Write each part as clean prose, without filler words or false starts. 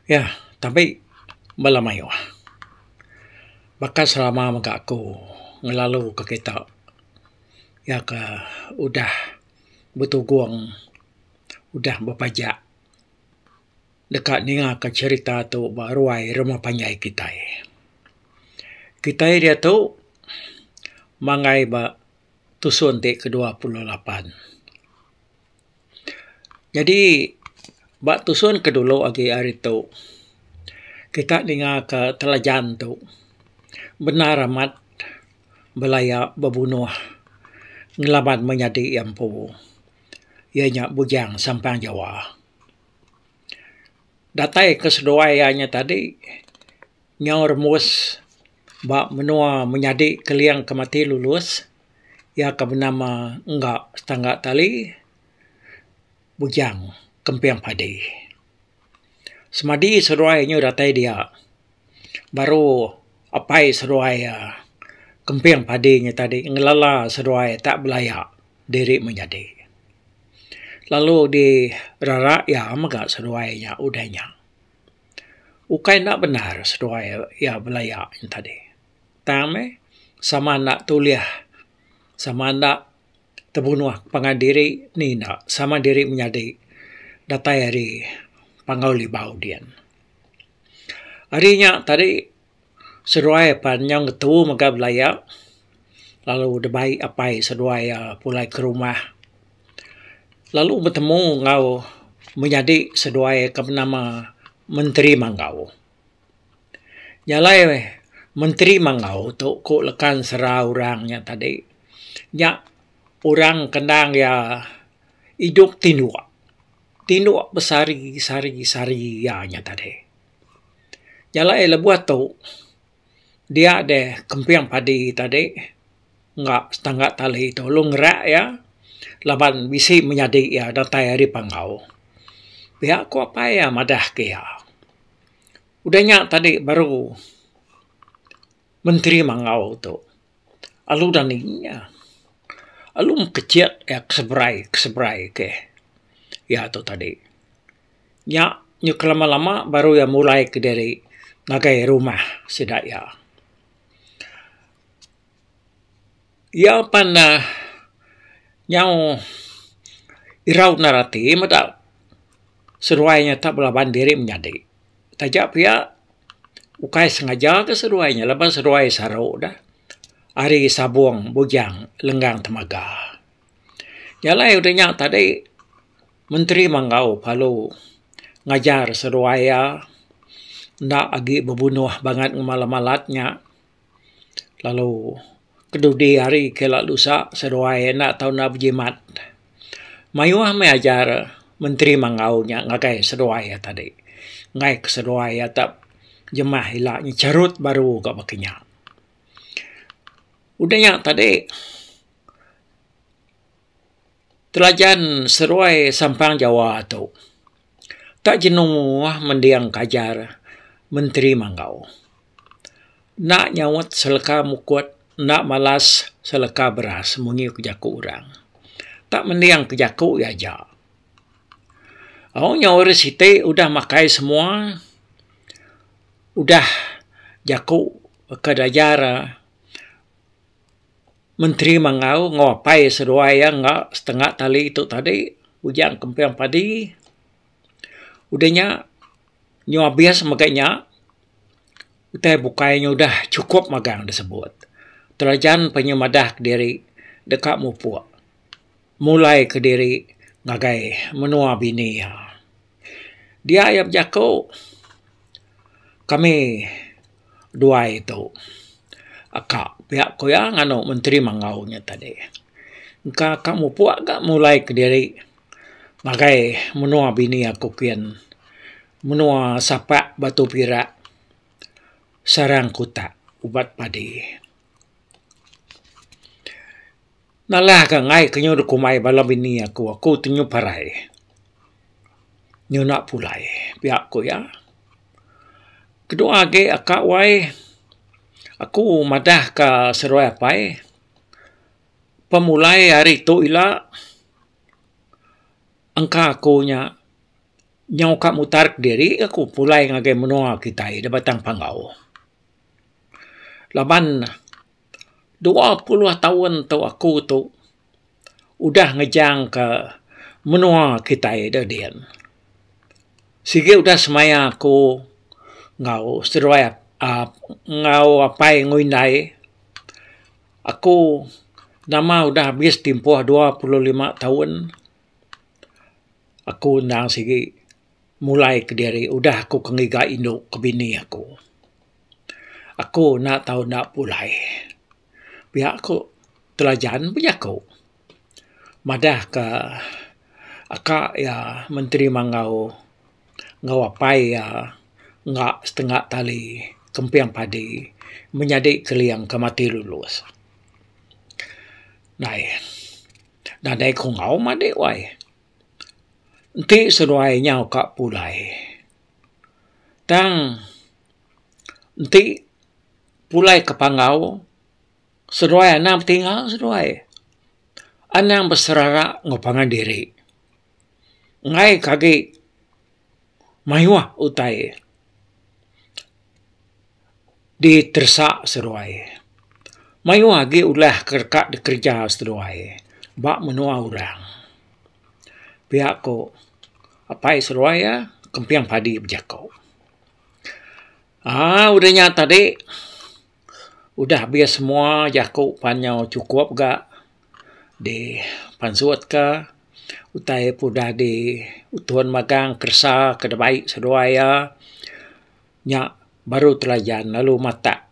Ya tabi bala mayuh. Baka selama mega aku ngelalu ke kita iya ke udah betugung udah bepajak deka ninga ka cherita tu ba ruai rumah panjai kitai. Kitai diatu manggai ba tusun ti ke 28. Nyadi ba tusun ke dulu agi ari tu kita ninga ka telajan tu bendar amat belaya bebunuh ngelaban menyadi iya empu iya nya Bujang Sampang Jawa. Datai ke seduai iya nya tadi nyau rembus ba menua menyadi Keling ke mati lulus iya ke benama Engga Setangga Tali Bujang Kemping Padi. Semadi seduai nyu datai dia baru apai seduai iya Kemping Padi nya tadi ngelala seduai tak belaya diri menyadi. Lalu di rara iya mega seduai nya udah nya. Ukai enda bendar seduai iya belaya nya tadi. Tang meh sama enda tulih sama enda tebunuh pangan diri ni enda sama diri menyadi datai ari Panggau Libau din. Ari nya tadi seduai pan nyau ngetu mega belaya lalu dibai apai seduai iya pulai ke rumah lalu betemu enggau menyadi seduai ke benama Menteri Manggau. Nya alai Menteri Manggau tu ku lekan sera orang nya tadi nya orang ke endang iya idup tinduk. Tinduk besehari sehari sehari iya nya tadi. Nya alai lebuh tu dia deh kemping padi tadi enggau setangga tali tu lalu ngerak iya laban bisi menyadi iya datai ari panggau. Pia ku apai iya madah ke iya. Udah nya tadi baru Menteri Manggau tu alu dani iya. Alu mekechit iya ke seberai ke seberai ke iya tu tadi. Nya nyau lama lama baru iya mulai kediri ngagai rumah sida iya. Iya pan uhh nyau irau bendar ati meda seduai nya tak belaban diri menyadi. Taja pia ukai sengaja ke seduai nya laban seduai saru da ari sabong bujang lenggang temaga. Nya alai udah nya tadi Menteri Manggau lalu ngajar seduai iya enda agi bebunuh bangat ngemalat malat nya. Lalu kedudi hari ke ila lusa seduai enda tau enda bejimat. Mayuh meh ajar Menteri Manggau nya ngagai seduai iya tadi. Enggai ke seduai iya te jemah ila nyerut baru ga baka nya. Udah nya tadi telajan seduai Sampang Jawa tu tak jenuh mending ke ajar Menteri Manggau. Enda nyaut seleka mukut enda malas seleka beras munyi ku jaku orang. Tak mending ke jaku iya aja. Au nyau hari siti udah makai semua udah jaku ke diajar Menteri Manggau enggau apai seduai iya enggau setengah tali tu tadi ujang kemping padi. Udah nya nyau abis mega nya utai bukai nya udah chukup magang disebut. Telajan penyu madah kediri deka mupuk mulai kediri ngagai menua bini iya. Dia iya bejaku kami duai tu aka pia ku iya nganu Menteri Manggau nya tadi. Engka ka mupuk ga mulai kediri ngagai menua bini aku kin menua sapak Batu Pirak Sarang Kutak ubat padi. Nalah ka enggai ke nyu kumbai bala bini aku, aku ti nyu parai. Nyu enda pulai pia ku iya. Kedua agi aka wai aku madah ka seduai apai pemulai hari tu ila engka aku nya. Nyau ka mutar kediri aku pulai ngagai menua kitai da Batang Panggau. Laban 20 taun tu aku tu udah ngejang ka menua kitai da din. Sigi udah semaya aku enggau seduai aaa enggau apai enggau indai aku nama udah abis timpuh 25 taun. Aku endang sigi mulai kediri udah aku ke ngiga indu ke bini aku. Aku enda tau enda pulai. Pia ku Telajan bejaku madah ka aka iya Menteri Manggau enggau apai iya enggak setengah tali kemping padi menyadi Keling ke mati lulus. Nai. Nadai ku enggau madi wai. Enti seduai nyau ka pulai. Tang enti pulai ke panggau seduai anang betinggal seduai. Anang beserara enggau pangan diri. Enggai ke agi mayuh utai diteresa seduai. Mayuh agi ulah ke deka dikereja seduai ba menua orang. Pia ku apai seduai iya kemping padi bejaku. Aaa udah nya tadi udah abis semua jaku pan nyau chukup ga dipansutka utai pun udah diutun magang keresa ke dibai seduai iya. Nya baru Telajan lalu matak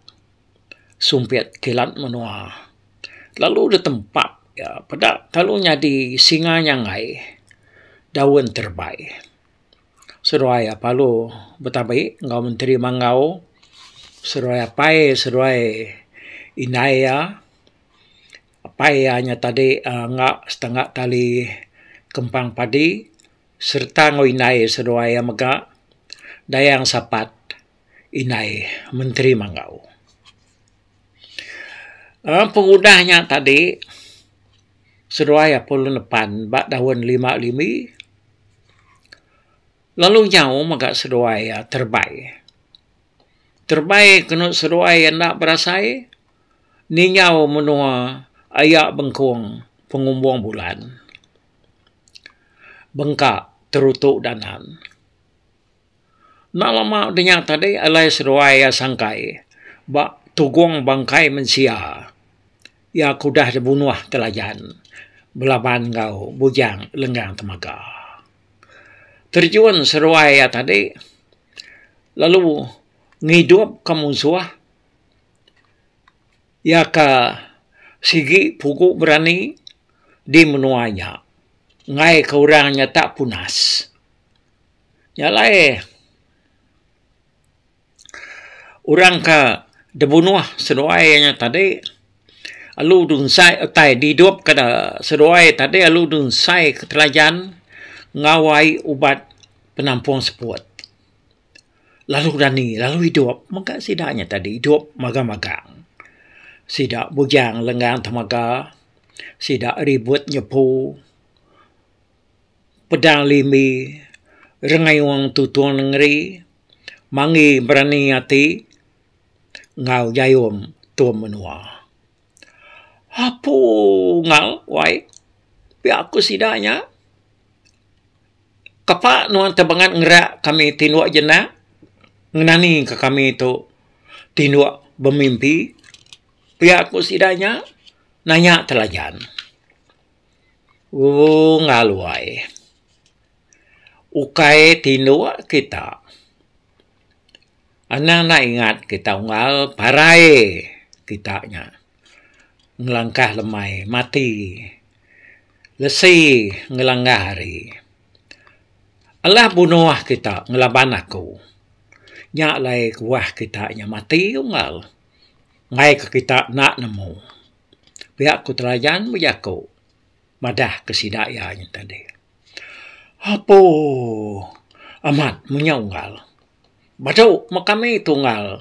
sumpit kilat menua. Lalu ditempap iya peda lalu nyadi singa nyanggai daun terebai. Seduai iya lalu betabi enggau Menteri Manggau seduai apai seduai indai iya. Apai iya nya tadi uhh enggak setengah tali kempang padi. Sereta enggau indai seduai iya mega Dayang Sapat indai Menteri Manggau. Aaa pengudah nya tadi seduai iya perlu nepan ba daun lima limbi lalu nyau mega seduai iya terebai. Terebai kenu seduai iya enda berasai ninjau menua aya bengkung pengumbung bulan. Bengka terutu danan. Enda lama udah nya tadi alai seduai iya sangkai ba tugong bangkai mensia iya ke udah dibunuh Telajan belaban enggau Bujang Lenggang Temaga. Terjun seduai iya tadi lalu ngidupka munsuh Iya ka sigi pugu berani di menua nya enggai ka orang nya tak punas. Nya alai orang ka dibunuh seduai nya tadi alu dunsai utai didup ka seduai tadi alu dunsai ka telajan enggau ai ubat penampung seput. Lalu dani lalu idup mega sida nya tadi idup magang-magang. Sida bujang lenggang temaga, sida ribut nyepu, pedang limbi, rengayung tutung nengeri, manggi berani ati enggau jayum tum menua. Apu ngal wai pia ku sida nya. Kapa nuan te bangat ngerak kami tinduk jenak ngenani ka kami tu tinduk bemimpi pia ku sida nya nanya Telajan. Ooh ngalui ukai tinduk kita anang enda ingat kita unggal parai kita nya. Ngelangkah lemai mati lesi ngelanggah hari. Alah bunuh kita ngelaban aku. Nya alai kebuah kita nya mati unggal. Enggai ke kita enda nemu. Pia ku Telajan bejaku madah ke sida iya nya tadi. Apo amat menya unggal. Badu meh kami tunggal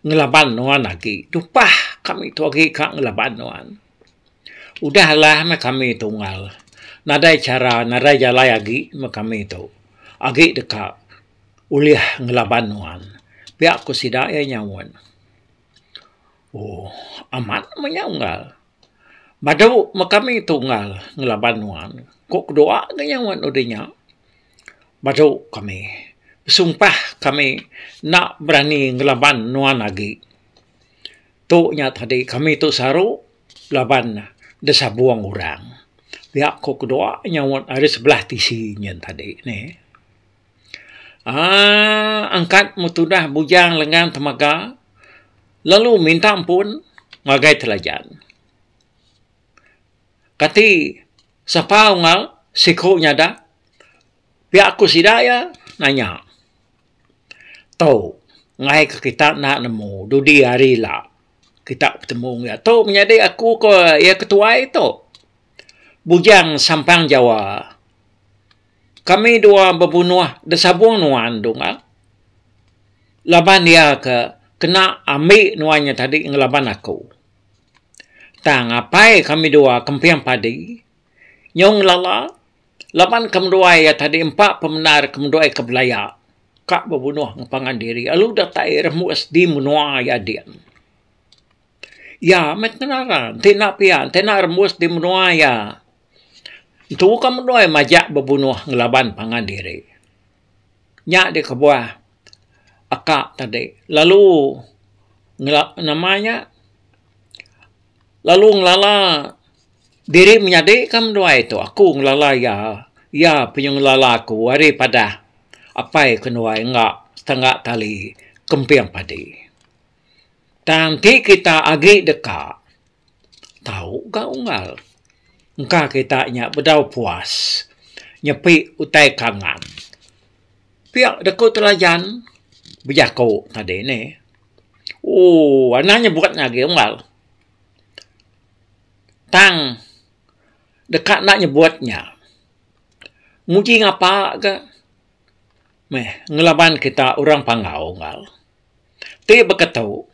ngelaban nuan agi. Dupah kami tu agi ka ngelaban nuan. Udah alah meh kami tunggal. Nadai chara nadai jalai agi meh kami tu. agi deka ulih ngelaban nuan. Pia ku sida iya nyaut. Ooh amat meh nya unggal. Badu meh kami tu unggal ngelaban nuan. Ku kedua ga nyaut udah nya. Badu kami. Besumpah kami enda berani ngelaban nuan agi. Tu nya tadi kami tu saru laban disabung orang. Pia ku kedua nyaut ari sebelah tisi nyin tadi nih. Aaa angkat meh tudah bujang lengan temaga lalu minta ampun ngagai Telajan. Kati sapa unggal siku nyada pia ku sida iya nanya. Tu enggai ke kita enda nemu dudi hari ila kita betemu enggau iya. Tu menyadi aku ke iya ketuai tu Bujang Sampang Jawa. Kami dua bebunuh desabung nuan dungga. Laban iya ke kena ambi nuan nya tadi ngelaban aku. Tang apai kami dua kemping padi nyau ngelala laban kemenduai iya tadi empa pemendar kemenduai ke belaya ka bebunuh ngan pangan diri lalu datai rembus di menua iya din. Iya meh kenara enti enda pia enti enda rembus di menua iya. Entu ka menua iya majak bebunuh ngelaban pangan diri. Nya deh kebuah aka tadi lalu ngela nama nya lalu ngelala diri menyadi ka menua itu aku ngelala iya, iya pun ngelala aku ari padah apai kenuai enggak setengah tali kemping padi. Tang ti kita agi deka tau ga unggal. Engka kita nya bedau puas nyepi utai kangan. Pia deku Telajan bejaku tadi nih. Ooh anang nyebut nya agi unggal. Tang deka enda nyebut nya nguji ngapa ga meh ngelaban kita orang Panggau unggal. Ti beketu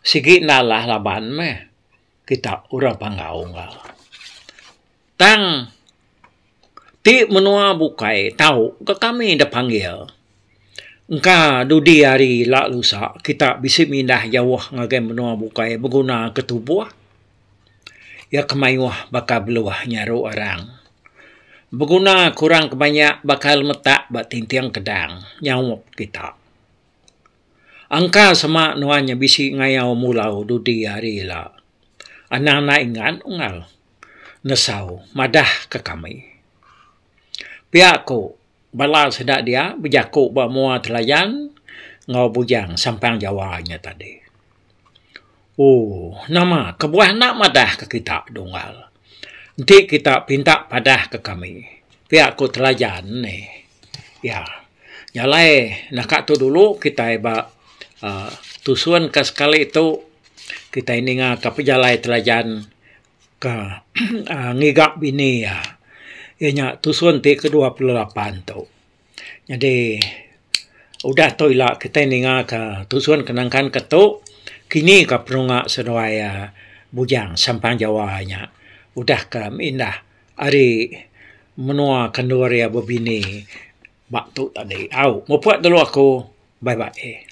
sigi enda alah laban meh kita orang Panggau enggau. Tang ti menua bukai tau ka kami da panggil engka dudi hari ila lusa kita bisi mindah jauh ngagai menua bukai beguna ke tubuh iya ke mayuh baka beluh nyaru arang. Beguna ke orang ke banyak baka lemetak ba tinting kedang nyaup kita. Angka sema nuan nya bisi ngayau mulau dudi hari ila. Anang enda ingat unggal nesau madah ke kami. Pia ku bala sida dia bejaku ba mua Telajan enggau Bujang Sampang Jawa nya tadi. Ooh nama kebuah enda madah ke kita dunggal. Enti kita pinta padah ke kami. Pia ku Telajan nih. Iya. Nya alai naka tu dulu kitai ba uhh tusun ke sekali tu kitai ninga ka pejalai Telajan ke uhh ngiga bini iya. Iya nya tusun ti ke 28 tu. Nyadi udah tu ila kitai ninga ka tusun ke nangkan ke tu kini ka penunga seduai iya Bujang Sampang Jawa nya udah ke mindah ari menua ke endur iya bebini ba tu tadi. Au mupuk dulu aku. Bye bye.